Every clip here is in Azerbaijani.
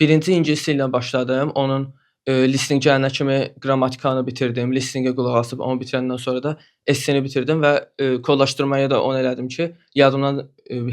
Birinci ingilis dili ilə başladım. Onun listening gələnə kimi qrammatikanı bitirdim. Listeningə qulaq asıb onu bitirəndən sonra da esseni bitirdim və kodlaşdırmaya da onu elədim ki, yadımdan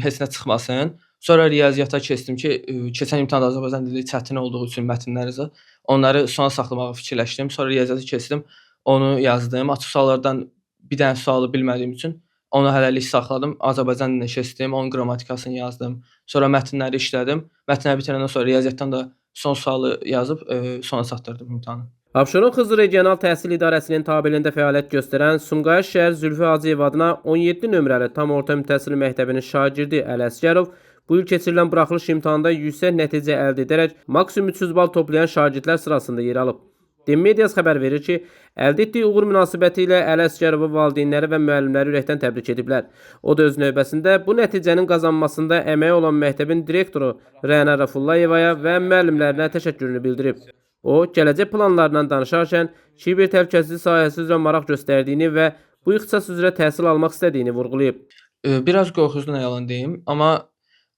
heç nə çıxmasın. Sonra riyaziyyata keçdim ki, keçən imtahanda Azərbaycan dili çətin olduğu üçün mətnləri zad, onları sona saxlamağı fikirləşdim. Sonra riyaziyyata keçdim, onu yazdım. Açıq suallardan bir dənə sualı bilmədiyim üçün onu hələlik saxladım. Azərbaycan dilinə keçdim, onun qrammatikasını yazdım. Sonra mətnləri işlədim. Mətnləri bitirəndən sonra riyaziyyatdan da son sualı yazıb sona çatdırdım imtahanı. Abşeron Xızı Regional Təhsil İdarəsinin tabeliyində fəaliyyət göstərən Sumqayıt şəhər Zülfü Hacıyev adına 17 nömrəli tam orta ümumi məktəbinin şagirdi Əli Əsgərov bu il keçirilən buraxılış imtahanında yüksək nəticə əldə edərək maksimum 300 bal toplayan şagirdlər sırasında yer alıb. DEM Media xəbər verir ki, əldə etdiyi uğur münasibəti ilə Əli Əsgərovu valideynləri və müəllimləri ürəkdən təbrik ediblər. O da öz növbəsində bu nəticənin qazanmasında əməyi olan məktəbin direktoru Rəna Rəfullayevaya və müəllimlərinə təşəkkürünü bildirib. O, gələcək planlarından danışarkən kiber təhlükəsizlik sahəsi üzrə maraq göstərdiyini və bu ixtisas üzrə təhsil almaq istədiyini vurğulayıb. Biraz qorxuzdu, nə yalan deyim, amma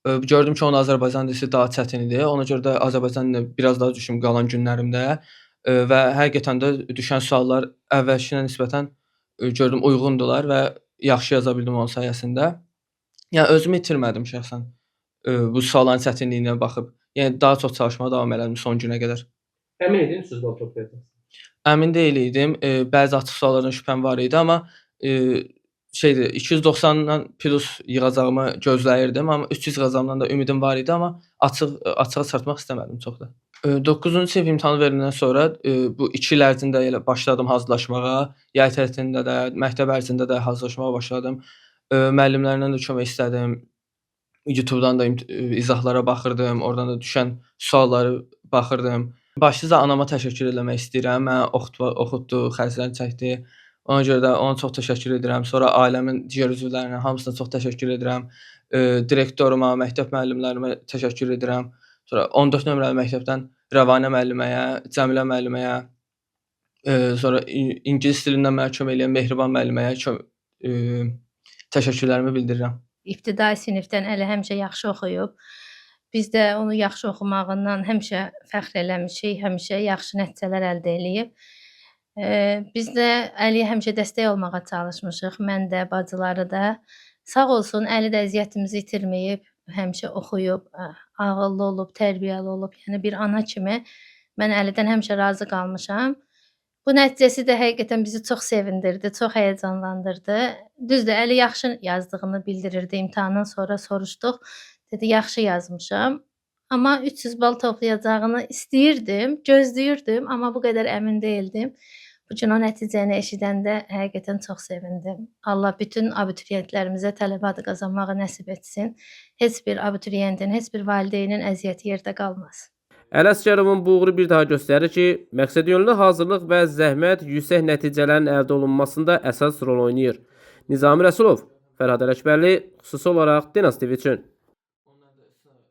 gördüm ki, onun Azərbaycan dili daha çətin idi. Ona görə də Azərbaycan dilini biraz daha düşüm qalan günlərimdə və həqiqətən də düşən suallar əvvəlkinə nisbətən gördüm uyğundular və yaxşı yaza bildim onun sayəsində. Yəni özümü itirmədim şəxsən. Bu sualların çətinliyinə baxıb, yəni daha çox çalışmağa davam elədim son günə qədər. Əmin idin 300 bal toplayacaqsınız? Əmin deyil idim. Bəzi açıq suallardan şübhəm var idi, amma şeydir, 290-dan plus yığacağımı gözləyirdim, amma 300 yığacağımdan da ümidim var idi, amma açığa çıxartmaq istəmədim çox da. 9-cu sinif imtahanı verəndən sonra bu 2 il ərzində elə başladım hazırlaşmağa. Yay tətilində də, məktəb ərzində də hazırlaşmağa başladım. Müəllimlərimdən də kömək istədim. YouTube-dan da izahlara baxırdım, oradan da düşən sualları baxırdım. Başlıca anama təşəkkür eləmək istəyirəm. Məni oxutdu, xərcləri çəkdi. Ona görə də ona çox təşəkkür edirəm. Sonra ailəmin digər üzvlərinə hamısına çox təşəkkür edirəm. Direktoruma, məktəb müəllimlərimə təşəkkür edirəm. Sonra 14 nömrəli məktəbdən Rəvanə müəlliməyə, Cəmilə müəlliməyə, sonra ingilis dilindən mənə kömək eləyən Mehriban müəlliməyə təşəkkürlərimi bildirirəm. İbtidai sinifdən Əli həmişə yaxşı oxuyub. Biz də onu yaxşı oxumağından həmişə fəxr eləmişik, həmişə yaxşı nəticələr əldə eləyib. Biz də Əliyə həmişə dəstək olmağa çalışmışıq. Mən də, bacıları da. Sağ olsun, Əli də əziyyətimizi itirməyib, həmişə oxuyub, ağıllı olub, tərbiyəli olub. Yəni bir ana kimi mən Əlidən həmişə razı qalmışam. Bu nəticəsi də həqiqətən bizi çox sevindirdi, çox həyəcanlandırdı. Düzdür, Əli yaxşı yazdığını bildirirdi. İmtahandan sonra soruşduq. Dedi, yaxşı yazmışam. Amma 300 bal toplayacağını istəyirdim, gözləyirdim, amma bu qədər əmin deyildim. Bu gün o nəticəni eşidəndə həqiqətən çox sevindim. Allah bütün abituriyentlərimizə tələbə adı qazanmağı nəsib etsin. Heç bir abituriyentin, heç bir valideynin əziyyəti yerdə qalmaz. Əli Əsgərovun bu uğuru bir daha göstərir ki, məqsədyönlü hazırlıq və zəhmət yüksək nəticələrin əldə olunmasında əsas rol oynayır. Nizami Rəsulov, Fərhad Ələkbərli, xüsusi olaraq Dinaz TV üçün.